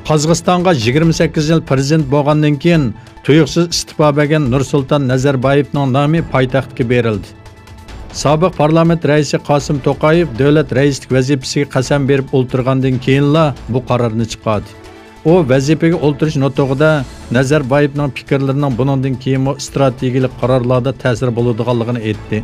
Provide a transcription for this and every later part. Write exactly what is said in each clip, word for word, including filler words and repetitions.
قازاقىستانغا يىگىرمە سەككىز يىل پىرېزىدېنت بولغاندىن كېيىن، تۇيۇقسىز ئىستېپا بەرگەن نۇرسۇلتان نەزەربايېۋنىڭ نامى پايتەختكە بېرىلدى. سابىق پارلامېنت رەئىسى قاسىم توقايېۋ دۆلەت رەئىسلىك ۋەزىپىسىگە قەسەم بېرىپ ئولتۇرغاندىن كېيىنلا بۇ قارارنى چىقاردى. ئۇ ۋەزىپىگە ئولتۇرۇش نۇتۇقىدا نەزەربايېۋنىڭ پىكىرلىرىنىڭ بۇنىڭدىن كېيىنمۇ ئىستراتېگىيەلىك قارارلاردا تەسىرى بولىدىغانلىقىنى ئېيتتى.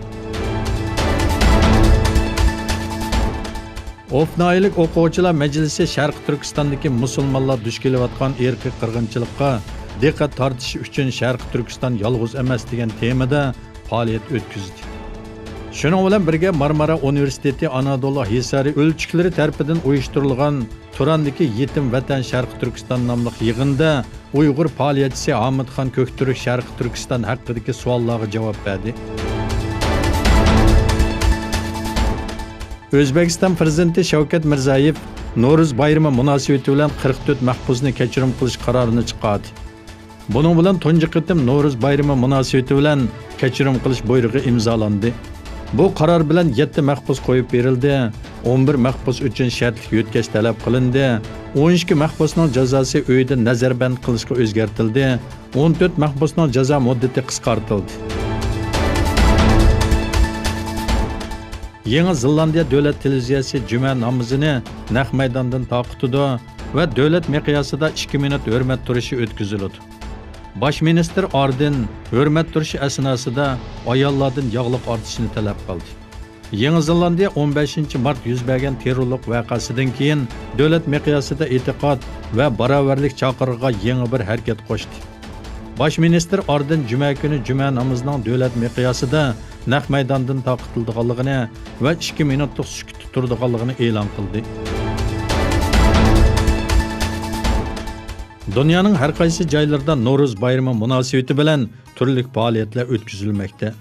ئوپنايىلىك ئوقۇغۇچىلار مەجلىسى شەرقىي تۈركىستاندىكى مۇسۇلمانلار دۇچ كېلىۋاتقان ئىرقىي قىرغىنچىلىققا دىققەت تارتىش ئۈچۈن شەرقىي تۈركىستان يالغۇز ئەمەس دېگەن تېمىدا پائالىيەت ئۆتكۈزدى. شۇنىڭ بىلەن بىرگە، مارمارا ئۇنىۋېرسىتېتى ئانادولۇ ھېسارى ئۆلچۈكلىرى تەرىپىدىن ئۇيۇشتۇرۇلغان تۇراندىكى يېتىم ۋەتەن شەرقىي تۈركىستان ناملىق يىغىندا ئۇيغۇر پائالىيەتچىسى ھامىتخان كۆكتۈرك شەرقىي تۈركىستان ھەققىدىكى سوئاللارغا جاۋاب بەردى. ئۆزبېكىستان پىرېزىدېنتى شەۋكەت مىرزىيېۋ نورۇز بايرىمى مۇناسىۋىتى بىلەن قىرىق تۆت مەھبۇسنى كەچۈرۈم قىلىش قارارىنى چىقاردى. بۇنىڭ بىلەن تۇنجى قېتىم نورۇز بايرىمى مۇناسىۋىتى بىلەن كەچۈرۈم قىلىش بۇيرۇقى ئىمزالاندى. بۇ قارار بىلەن يەتتە مەھبۇس قويۇپ بېرىلدى، ئون بىر مەھبۇس ئۈچۈن شەرتلىك يۆتكەش تەلەپ قىلىندى، ئون ئىككى مەھبۇسنىڭ جازاسى ئۆيدە نەزەربەند قىلىشقا ئۆزگەرتىلدى، ئون تۆت مەھبۇسنىڭ جازا مۇددىتى قىسقارتىلدى. يېڭى زېلاندىيە دۆلەت تېلېۋىزىيەسى جۈمە نامىزىنى نەق مەيداندىن تارقىتىدۇ ۋە دۆلەت مىقياسىدا ئىككى مىنۇت ھۆرمەت تۇرۇشى ئۆتكۈزۈلىدۇ. باش مىنىستىر ئاردېن ھۆرمەت تۇرۇشى ئەسناسىدا ئاياللاردىن ياغلىق ئارتىشنى تەلەپ قىلدى. يېڭى زېلاندىيە ئون بەشىنچى مارت يۈز بەرگەن تېررورلۇق ۋەقەسىدىن كېيىن دۆلەت مىقياسىدا ئېتىقاد ۋە باراۋەرلىك چاقىرىقىغا يېڭى بىر ھەرىكەت قوشتى. باش مىنىستىر ئاردېن جۈمە كۈنى جۈمە نامىزىنىڭ دۆلەت مىقياسىدا نەق مەيداندىن تارقىتىلىدىغانلىقىنى ۋە ئىككى مىنۇتلۇق سۈكۈتتە تۇرىدىغانلىقىنى ئېلان قىلدى. دۇنيانىڭ ھەر قايسى جايلىرىدا نورۇز بايرىمى مۇناسىۋىتى بىلەن تۈرلۈك پائالىيەتلەر ئۆتكۈزۈلمەكتە.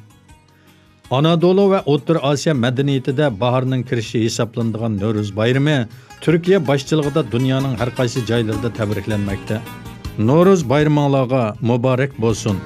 ئانادولۇ ۋە ئوتتۇرا ئاسىيا مەدەنىيىتىدە باھارنىڭ كىرىشى ھېسابلىنىدىغان نورۇز بايرىمى تۈركىيە باشچىلىقىدا دۇنيانىڭ ھەر قايسى جايلىرىدا تەبرىكلەنمەكتە. نورۇز بايرىمىڭلارغا مۇبارەك بولسۇن!